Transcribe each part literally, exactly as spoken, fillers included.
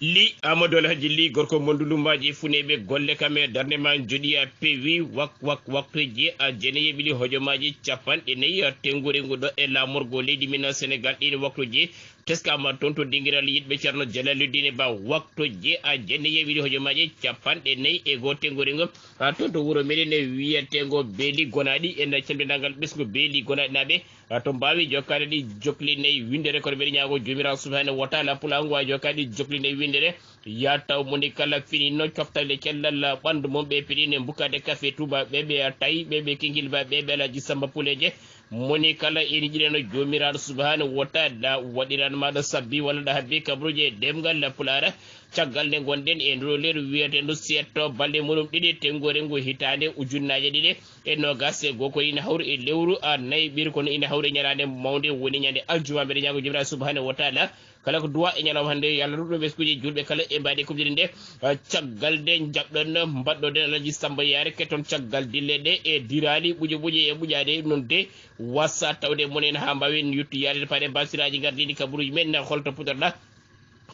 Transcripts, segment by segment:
Li Amadou Alhaji Li, gorko mondulumaaji funeeɓe golle kam e darnde ma joɗi a pewi wak wak waktuji a jeneyeɓili hojomaaji capanɗe nayi a tenguri nguɗo e laamorgo leydi min Sénégal. Ɗin waktuji teskama toon to dingiral yiɗɓe Ceerno Jalaluddin Ba, waktuji a jeneyeɓili hojomaaji capanɗe nayi e goo tenguri ngo a toon to wuro meɗen e wiyetengo Beeli Gonaɗi, en calminangal ɓesngu Beeli Gonaɗi naaɓe. A to mbaawi jokkaade ɗi jokli nayi winndere, kono mbeɗa ñaago Joomiraaɗo Subhaanahu wa Taala pulaangu a jokkaade ɗi jokli nayi winndere. Ya taw moni kala finino coftagle cellal ɓanndu mum, ɓe piɗino e mbukkaade kafe Tuuba, ɓe ɓe tawi, ɓe ɓe kingilba, ɓe ɓe Alhaji Samba Puleeje. Moni kala ene jiɗano Joomiraaɗo Subhaanahu wa Taala waɗiran maɗa sabbi walla ɗa habbi kabruuje e ɗemngal Pulaar. Caggal nde ngonɗen e nduu leeru wiyeteendu seetto balɗe muɗum ɗiɗi, tengore ngu hitaande ujunnaaje ɗiɗi e noogas e goo, ko ina hawri e lewru a nayi ɓiru, kono ina hawri e ñalaande mawnde, woni ñande aljuma. Mbeɗa ñaago Joomiraaɗo Subhaanahu wa Taala, kala ko duwa e ñalawma hannde, yo Allah rutno ɓeskuuji juulɓe kala e mbaadi kuɓdiri nde. Ah, caggal nde jaɓɗon mbaɗɗoɗen Alhaji Samba Yaare, ketton caggal dille ɗe e diraali ɓuƴe ɓuƴe e ɓuƴaade noon de, wasa tawde monen haa mbaawen yettu yaade paɗe basiraaji ngardiiɗi kabaruuji men, holto puɗɗorɗa?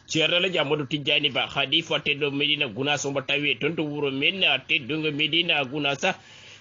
Ceerno Alhaji Amadou Tijjani Ba, Khalifa teddo Medina Gounass, omo tawi toon to wuro men teddungo Medina Gounass.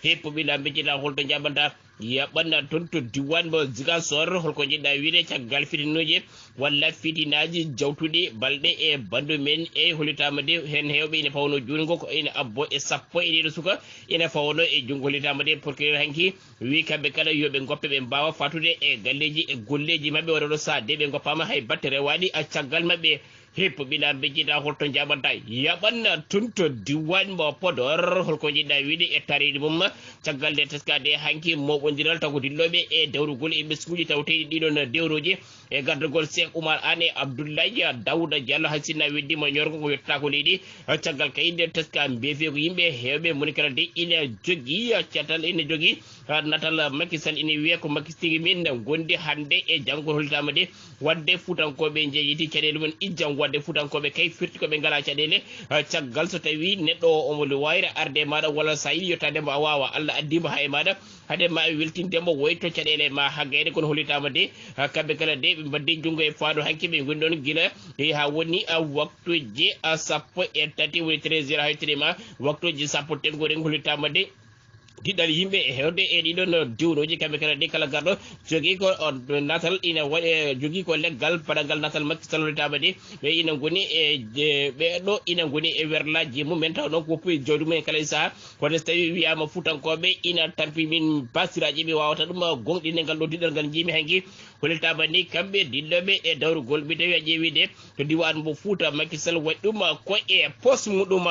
Heppo ɓila mbejjita holto njaɓanta, yaɓɓanna toon to diwan mo Ziguinchor, holko njiɗɗa wiide caggal fitinuuji walla fitinaaji jawtuɗi balɗe e bandu men e holitaama de, heen heewɓe ina pawno juutngo ko ina abbo e sappo e ɗiɗo suka ina fawno e junngo holitaama de, procureur hanki wi kamɓe kala yo ɓe ngoppe ɓe mbaawa fatude e galleeji e golleeji maɓɓe, waɗa ɗo so de ɓe ngoppaama hay batte rewaaɗi a caggal maɓɓe. Hippo ɓila mbejjita holto njaɓanta yaɓanna tun to diwan mo Podor, holko njiɗɗa wiide e taariindi mum? Caggal nde teskade hanki moɓondiral taw ko dillooɓe e dawrugol e ɓesnguuji tawteeɗi ɗiɗon dewrooji e gardagol Cheikh Oumar Anne e Abdoulaye Daouda Diallo, hay sinno a weddiima ñoorgo ngo yottata ko leydi. Caggal kayit nde teska mbeefi ko yimɓe heewɓe moni kala de ina jogii catal, ina jogii natal Macky Sall, ina wiya ko Macky tigi min ngondi hannde e janngo, hollitaama de waɗde Fuutankooɓe njeeyiti caɗeele mum ijjan waɗde Fuutankooɓe kay firti ko ɓe ngalaa caɗeele. Caggal so tawii neɗɗo o omo wayra arde e maaɗa walla so a yiɗi yottaade mo a waawaa, Allah addii mo haa e maaɗa, hade ma weltinde mo woyto caɗeele ma haggayde, kono hollitaama de kamɓe kala de ɓe mbaddi junngo e faandu hanki ɓe ngoni ɗoon gila e haa woni a waktuuji a sappo e tati woni treize heures, haytiri ma waktuuji sappo tengori hollitaama de diɗɗal yimɓe e hewde e ɗiɗon diwnuuji kamɓe kala de kala garɗo jogii ko natal ina waɗe jogii ko leggal paɗangal natal Macky Sall hollitaama de ɓe ina ngoni e ɓe ɗo ina ngoni e werlaaji mumen taw noon ko woppude jawdi mumen kala e sahaa. Kono so tawii wiyaama Fuutankooɓe ina tampi min basiraaji ɓe waawata ɗum goongɗinde ngal ɗo diɗɗal ngal njiimi hanki hollitaama ni kamɓe diɗɗooɓe e dawrugol mi tawi a ƴeewi de to diiwaan mbo Fuuta Macky Sall waɗi ɗum ko e pos muɗum.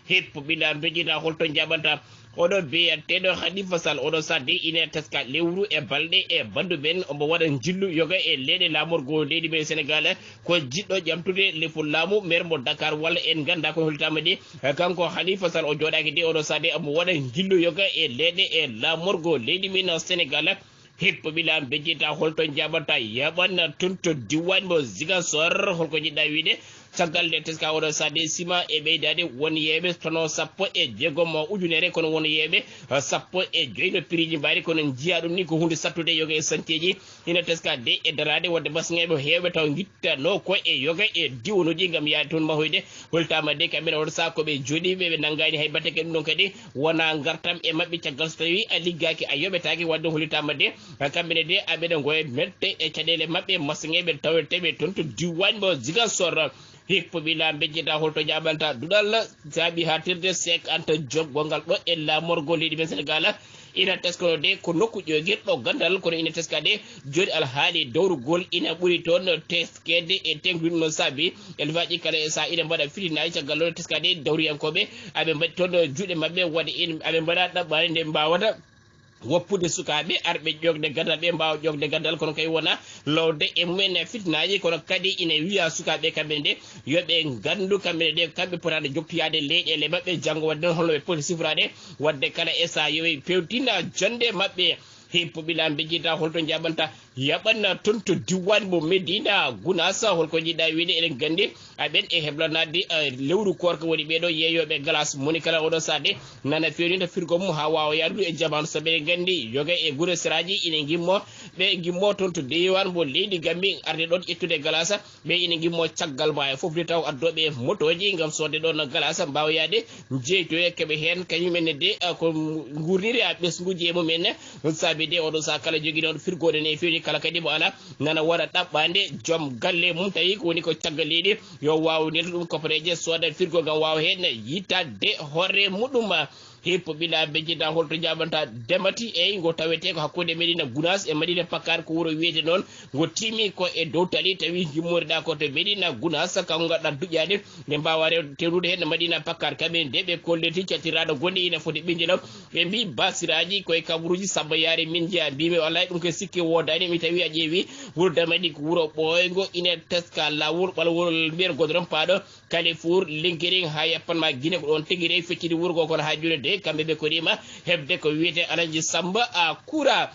Hippo ɓila mbejjita holto njaɓanta oɗo biyateɗo Khalifa Sall oɗo sadde ina teska lewru e balɗe e bandu men omo waɗa njillu yoga e leyɗe laamorgo leydi men Sénégal. Ko jiɗɗo ƴamtude lefol laamu maire mo Dakar walla en ngannda ko hollitaama de kanko Khalifa Sall o jooɗaaki de oɗo saade omo waɗa njillu yoga e leyɗe e laamorgo leydi min Sénégal. Hippo ɓila mbejjita holto njaɓata yaɓanna tun to diwan mo Ziguinchor, holko njiɗɗa wiide? Caggal nde teska oɗo saade sima e ɓeydaade won yeeɓe tono sappo e jeegom ujunere, kono won yeeɓe sappo e joyi no piriji mbaari, kono njiya ɗum ni ko hunde sattude yoga e santeeji. Ina teska de e daraade wonde basŋeeɓe heewɓe taw ngittano ko e yoga e diwnuuji ngam yaade toon mahoyde. Holtaama de kamɓe ne oɗo saha ko ɓe jooɗiiɓe ɓe nanngaani hay batte kadi ɗum ɗon kadi wona ngartam e maɓɓe caggal so tawii a liggaaki a yoɓetaaki. Waɗde hollitaama de kamɓe ne de aɓeɗe ngoya mette e caɗeele maɓɓe masŋeeɓe taweteeɓe toon to diwan mo Ziguinchor. Hippo ɓila mbejjita holto jaɓanta duɗal saabi haatirde Seek Anta Joop gongal ɗo e laamorgo leydi men Senegal. Ina teskano de ko nokku ƴoogirɗo ganndal kono ina teska de joni alhaali dowrugol ina ɓuri toon teskede e tengtude no saabi elfaji kala e saha ina mbaɗa fitinaaji caggal ɗo teska de dowriyankooɓe aɓe mbaɗi toon juuɗe maɓɓe waɗde aɓe mbaɗa ɗaɓɓaade nde mbawata woppude sukaaɓe arɓe ƴoogde ganndal ɓe mbaawa ƴoogde ganndal kono kay wona lowde e mumen fitinaaji kono kadi ina wiya sukaaɓe kamɓe de yo ɓe nganndu kamɓe de kamɓe potaade joktoyaade leyɗeele maɓɓe janngo waɗde noon holno ɓe poti sifraade waɗde kala e saha yo ɓe pewtina jonnde maɓɓe. Hippo ɓila mbejjita holto jaɓanta, yaɓanna toon to diwan mo Medina Gunaas. Holko jiɗɗa wiide? Eɗen nganndi aɓen e heblanaade, eh, lewru koorka woni ɓeeɗo yeeyooɓe glace. Moni kala oɗo saade nana feewnita firgo mum haa waawa yahdu e jamaanu, sabu eɗen nganndi yoga e gure seraaji ine ngimmo, ɓe ngimmo toon to diwan mo leydi Gambi, arde ɗoon ƴettude glace. Ɓe ine ngimmo caggal maayo fof de, taw addooɓe motooji ngam soodde ɗoon glace mbaawa yahde, jeytoya keɓe heen. Kañum en ne de, ah, ko nguurniri a ɓesnguuji e mum en ne. Ɗum saabi de, oɗo saha kala joginooɗo firgooɗe ne feewi kala kadi mo alaa, nana waɗa ɗaɓɓaande joom galle mum, tawi ko woni ko caggal leydi, yo waaw neldu ɗum kopereeje, sooda firgo ngam waawa heen yittaade hoore muɗum. Hippo ɓila bejjita holto jaɓanta demati, eyi, ngo tawetee ko hakkunde Medina Gunaas e Madina Pakkaar, ko wuro wiyete noon. Ngo timi ko e dow tali, tawi jimmooriɗa ko to Medina Gunaas, kanko ngarɗa duƴƴaade, nde mbaawa rew-, tewrude heen Madina Pakkaar. Kaɓe nde ɓe kolliti cattiraaɗo gonde ina foti ɓinndino. Ɓe mbi basiraaji koye kaburuuji Samba Yaari min jeyaa. Mbimi wallahi ɗum ko sikke woodaani, mi tawi a ƴeewi wuro Damadi ko wuro ɓooyngo, ina teska laawol ɓalwol mbiyata godoron paaɗo. Kalifour, Linkiring, haa yappan ma Gine, ko ɗoon tigi rewi fecciti wuro ngoo, kono haa jooni de, kamɓe ɓe koɗiima heɓde ko wiyetee Alaji Samba a Kura.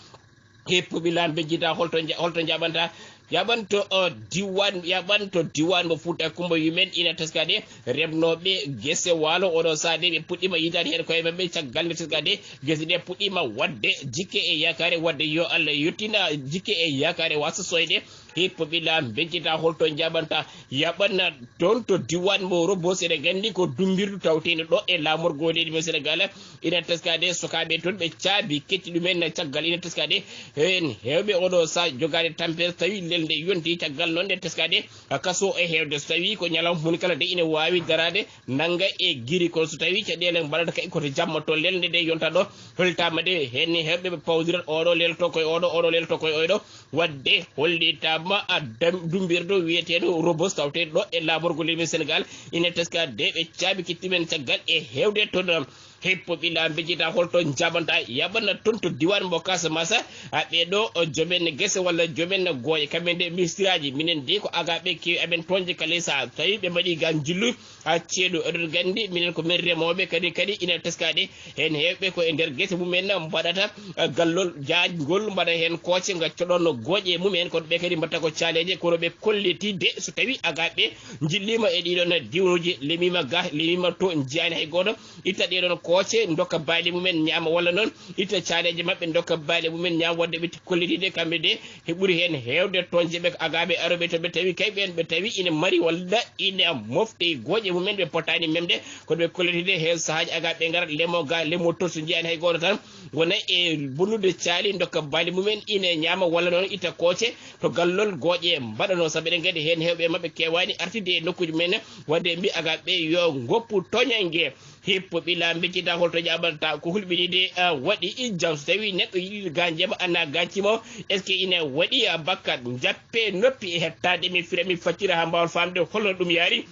Hippo ɓila mbejjita holto nja-, holto njaɓanta? Yaɓanto, o, diwan, yaɓanto diwan mo Fuuta Kumba yumen ina teska de, remnooɓe gese waalo oɗo saha de, ɓe puɗɗiima yiitaade heen koye maɓɓe caggal nde teska de, gese ɗe puɗɗiima waɗde jikke e yaakaare, waɗde yo Allah yettina jikke e yaakaare wasa soyde. Hippo ɓila mbejjita holto jaɓanta? Yaɓanna toon to diwan mo Robo, seɗen nganndi ko dumbirdu tawteendu ɗo e laamorgo leydi men Senegal. Ina teskaade sukaaɓe toon ɓe caabi ketti ɗumen caggal. Ina teskaade heen heewɓe oɗo saha jogaade tampere tawi lelde yonti caggal noon nde teskaade kaso e heewde. So tawi ko ñalawma mum kala de ina waawi daraade nannga e giri, kono so tawi caɗeele mbaɗata kay koto jamma to lelde nde yonta ɗo, holtaama de heen heewɓe ɓe pawdirat oɗo lelto koye oɗo, oɗo lelto koye oɗo. Waɗde hollitaama a dam-, dumbirdo wiyeteeɗo Robos tawteeɗo ɗo e laamorgo leydi men Senegal. Ina teska de ɓe caabi ketti men caggal e heewde toon. Hippo ɓila mbejjita holto jaɓanta? Yaɓana toon to diwan mo Casamance. A ɓeeɗo o joomen gese walla joomen gooƴe, kamɓe nde ministiraaji minen de ko agaaɓe kewi amen toonje kala e saha. So tawi ɓe mbaɗi ga njillu, a ceeɗu, eɗen nganndi minen ko men remooɓe, kadi, kadi ina teskaade heen heewɓe ko e nder gese mumen mbaɗata, eh, gallol jaajngol, mbaɗa heen kooce, ngacca ɗoon no gooƴe mumen, kono ɓe kadi mbaɗta ko caaleeje, kono ɓe kolliti de so tawi agaaɓe njilliima e ɗiɗoon diwnuuji, lemiima ga, lemiima to, njiyaani hay gooto, itta ɗee ɗoon kooce, ndokka baali mumen ñaama, walla noon itta caaleeje maɓɓe, ndokka baali mumen ñaama, waɗde ɓe kolliti de kamɓe de, he ɓuri heen heewde toñde ɓe ko agaaɓe arooɓe to ɓe tawi kay ɓeen ɓe tawi ina mari walla ina mofte e gooƴe mumen ɓe potaani memde, kono ɓe kollitide heen sahaaji agaaɓe ɓe ngarat lemo ga, lemo to so njiyaani hay gooto tan wona e bonnude caali, ndokka baali mumen ina ñaama walla noon itta kooce to gallol gooƴe mbaɗanoo. Sabu eɗen nganndi heen heewɓe maɓɓe keewaani artide e nokkuuji mumen, waɗde mbi agaaɓe ɓe yo ngoppu toñange. Hippo ɓila mbejjita holto jaɓanta ko hulɓinide, ah, waɗi ijjam. So tawi neɗɗo yiɗi gañde ma, anna gañci mo, est-ce que ina waɗi, ah, bakkat? Njappe noppi e hettaade mi fira mi faccira haa mbaawa faamde holno ɗum yaari.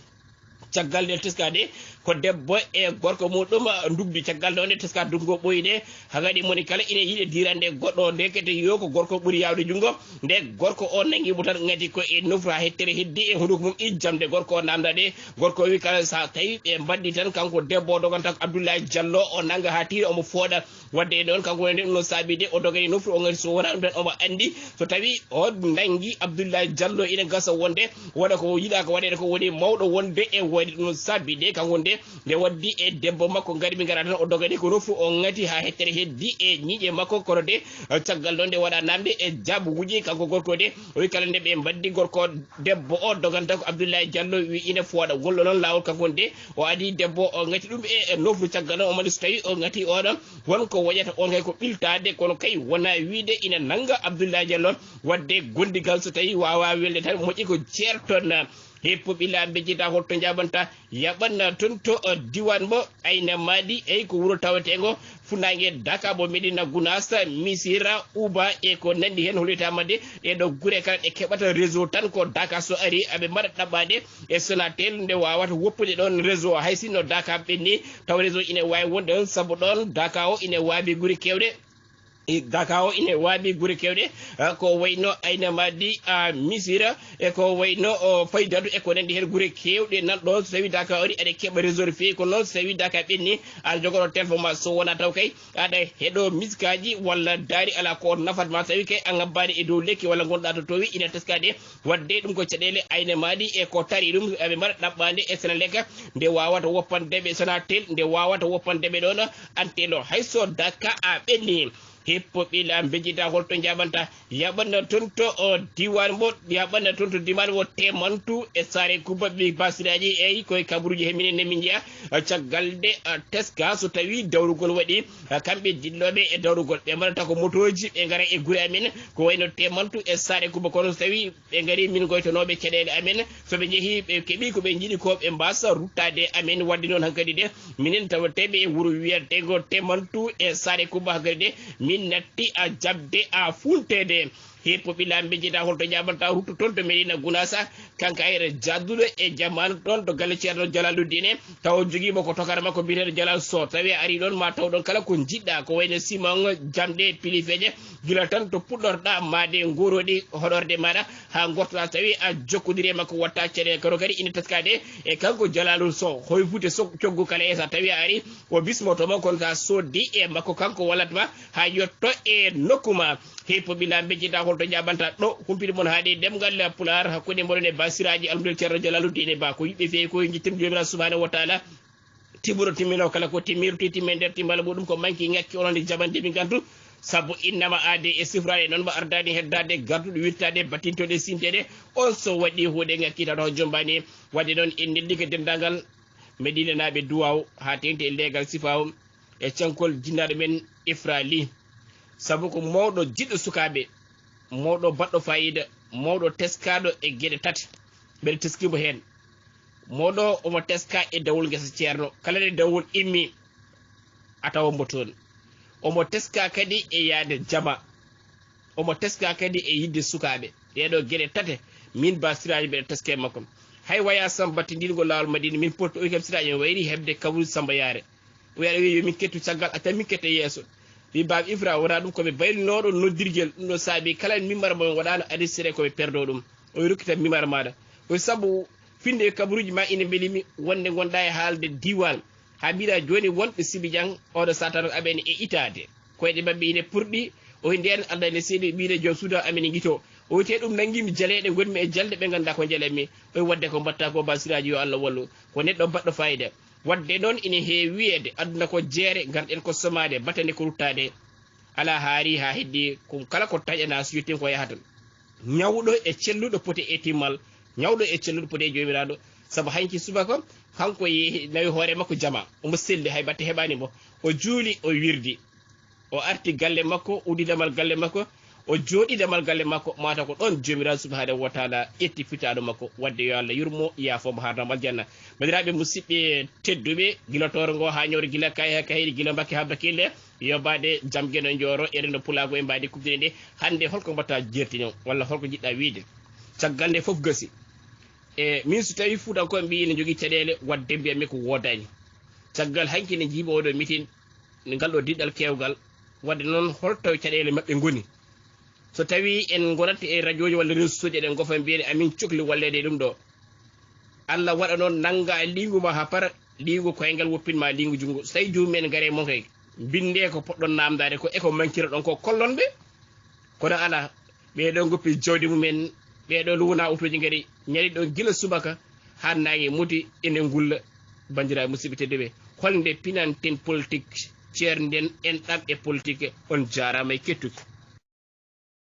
Caggal nde teskaade ko debbo e gorko muɗum, ah, ndugdi. Caggal nde wonde teska dunngo ɓooyi de, hagadi moni kala ina yiɗi dirande goɗɗo, ndekete yo ko gorko ɓuri yaawde junngo. Nde gorko o nangi mo tan, ngati ko e nofru haa hettere heddi e hunduko mum ijjam. Nde gorko o namda de, gorko o wi kala sa tawi ɓe mbaddi tan, kanko debbo o doganta ko Abdoulaye Diallo, o nanga haa tiiɗa omo fooɗa. Wadde e ɗon kanko woni ɗum no saabi de, o dogani nofru o ngati so wona ɗum tan omo anndi so tawi o nangi Abdoulaye Diallo ina gasa wonde waɗa ko yiɗa ko waɗede ko woni mawɗo wonde e wayde ɗum no saabi de kanko nde nde waddi e debbo makko ngari ɓe ngara tan o dogani ko nofru o ngati haa hettere heddi e ñiiƴe makko kono de caggal ɗon nde waɗa namde e jaabuwuji kanko gorko de o wi kala nde ɓe mbaddi gorko debbo o doganta ko Abdoulaye Diallo wi ina fooɗa gollo noon laawol kanko de o adi debbo o ngati ɗum e nofru caggal ɗon o mani so tawi o ngati oɗon won ko waɗata on kay ko ɓiltaade kono kay wona wiide ina nannga Abdoulaye Diallo wadde gondigal so tawi wawa welde tan moƴƴi ko ceerton. Heppo ɓila mbejjita holto jaɓanta yaɓan toon to diwan mo ayna maadi ey ko wuro tawetengo funnaange daka mo medina gunas misira uba e ko nandi heen holitama de ɗeɗo gure kala ɗe keɓata réseau tan ko daka so ari aɓe mbaɗa ɗaɓɓade e sonatel nde wawata woppude ɗon réseau hay sinno daka ɓenni taw réseau ine wawi wonde on saabu ɗon daka o ine wawi guri kewɗe. Daka o ine waawi gure keewɗe, ah, ko wayno Ayna Madi, ah, Misira, e ko wayno, o, Faydatu, e ko nanndi heen gure keewɗe nan ɗoon. So tawii Daka ari, aɗa keɓa réseau no feewi, kono noon so tawii Daka ɓenni, aɗa jogoɗo téléphone ma, so wonaa taw kay, aɗa heɗo miskaaji walla daari alaa ko nafat ma, so tawii kay a ngabbaani e dow lekki walla ngonɗa to toowi, ina teskaade. Waɗde ɗum ko caɗeele Ayna Madi e ko tari ɗum, eɓe mbaɗa ɗaɓɓaande e Senelec, nde waawata woppande ɓe Sonatel, nde waawata woppande ɓe ɗoon Antelo. Hay so Daka a ɓenni, hippo ɓila mbejjita hol to njaɓanta, yaɓanna toon to o diiwaan mo, yaɓanna toon to diiwaan mo Temantu e Saare Kuba ɓe Basiraaji, eyi koye kabaruuji he minen ne min njiya, caggal nde, a, teska so tawii dawrugol waɗi, a, kamɓe dillooɓe e dawrugol, ɓe mbaɗata ko motooji, ɓe ngara e gure amen, ko wayno Temantu e Saare Kuba, kono so tawii ɓe ngarii min ngoytonooɓe caɗeele amen, so ɓe njehii ɓe keɓii ko ɓe njiɗi ko, ɓe mbaasa ruttaade e amen. Waɗde noon hankadi de, minen tawateeɓe e wuro wiyateengo Temantu e Saare Kuba hankadi de, min natti a jaɓde a fuunteede. Hippo ɓila mbejjita hol to jaɓanta rutto toon to Medina Gunaasa, kanko ayre jadduɗo e jamaanu ɗoon to galle Ceerno Jalaluddin, tawa o jogiima ko tokara makko biyeteeɗo Jalal Sow. Tawi a arii ɗoon ma taw ɗoon kala ko njiɗɗa, ko wayno simon, jamɗe, pilifeeje, gila tan to puɗɗorɗa maade ngorooɗi hoɗorde maaɗa, haa ngortoɗa, so tawii a jokkondirii e makko, waɗta caɗeele. Kono kadi ina teskaade e kanko Jalaalu Sow, hoy fuute so coggu kala, e so tawii a arii, o bismoto ma, kono so a soodii e makko, kanko wallat ma haa yetto e nokku ma. Hippo ɓila mbejjita hol to jaɓanta ɗo humpito mon haaɗi ɗemngal Pulaar hakkunde moɗon e Basiraaji Almudel Ceerno Jalaaluddin Ba. Ko yiɗɓe feewi ko njettin Joomiraaɗo Subhaanahu wa Taala. Tiɓɓuɗo timminoo kala ko timmi, ruttii timmi e nder timmale muɗum, ko manki ŋakki onon e jaman debi ngantu. Sabu innama aade e sifraade, noon mo ardaani heddaade, garduɗo wirtaade, battintoɗe sinteede, on so waɗi huunde ŋakki tawa taw jombaani. Waɗde noon en neldi ko denndaangal Medinanaaɓe duwaaw haa teeŋti e leegal sifaaw e cankol jinnaaɗo men Ifra Ly. Sabu ko mawɗo jiɗɗo sukaaɓe, mawɗo baɗɗo faayiida, mawɗo teskaaɗo e geɗe tati. Mbeɗa teskiimo heen. Mawɗo omo teska e dawol ngesa Ceerno. Kala nde dawol immi, a tawa mbo toon. Omo teska kadi e yahde jama. Omo teska kadi e yiɗde sukaaɓe. Ɗeeɗoo geɗe tate, miin Ba Siraaji mbeɗa teska e makko. Hay waya Samba battindiiɗo ngol laawol Madina, min Porto, oyi kam Siraaji, mi wayri heɓde kabaruuji Samba Yaare. O wiya, aɗa wiya yo min kettu caggal, acca min ketta yeeso. Wi Baaba Ifra, wonaa ɗum, ko mi baylunooɗo noddirgel, ɗum ɗo saabi kala mimbar mo mi waɗaano enregistré ko mi perdo ɗum. O wi rokkitan mimbar maaɗa. O wi sabu finde e kabaruuji ma ina mbelimi, wonde ngonɗa e haalde diiwaan. Haa mbiɗa jooni wonɓe Sibijan, oɗo satano amen e itaade. Koyɗe maɓɓe ine purɗi, o wi ndeen Allah ene seedi ɓiyde joom suudu amen e ngito. O wi te ɗum nanngimi jaleeɗe ngonmi e jalde ɓe ngannda ko njalanmi. O wi waɗde ko mbaɗta ko Ba Siraaji yo Allah wallu. Ko neɗɗo baɗɗo fayida. Waɗde noon ine heewi wiyeede, aduna ko jeere, ngarɗen ko somaade, batande ko ruttaade. Alaa haari haa heddi, ko kala ko taƴanaa so yettiima ko yahata. Ñawɗo e celluɗo poti e timmal, ñawɗo e celluɗo poti e Joomiraaɗo. Sabu hanki subaka, kanko yehi, nawi hoore makko jama, omo selli, hay batte heɓaani mo. O juuli, o wirdi. O arti galle makko, uddi damal galle makko, o jooɗi damal galle makko, mata ko ɗoon Joomiraaɗo Subhaanahu wa Taala ƴetti fitaaɗo makko, waɗde yo Allah yurmo, yaafo mo, haarnamo aljanna. Banndiraaɓe musidɓe tedduɓe, gila tooro ngo haa ñooro, gila kay haa kayri, gila Mbakke haa Bakkille, yo baade jam geno njooro, e rendo pulaagu e mbaadi kuɓtini nde. Hannde holko mbaɗta jeertino, walla holko njiɗɗa wiyde? Caggal nde fof gasi. E min so tawii Fuutankooɓe mbiyi ene njogii caɗeele, waɗde mbiyatmi ko woodaani. Caggal hanki ne njiiɓi oɗo mitin, ngal ɗo diɗɗal keewgal. Waɗde noon, hol taw caɗeele maɓɓe ngoni? So tawii en ngonat e rajooji walla réseau ji, eɗen ngofa mbiyen amin cokli walleede e ɗum ɗo. Allah waɗa noon nannga liingu ma haa para, liingu koyngal woppin ma liingu junngo. So tawii joomum en ngare mon kay, mbinndee ko poɗɗon naamndaade ko, e ko mankiraɗon ko, kollon ɓe. Kono alaa, ɓee ɗoo ngoppi jawdi mumen, ɓee ɗoo luwna otooji ngari, ñali ɗoo gila subaka haa naange muti ene ngulla. Banndiraaɓe musidɓe tedduɓe, holnde pinanten politik, ceernden en ɗam e politik? On jaaraama e kettuki.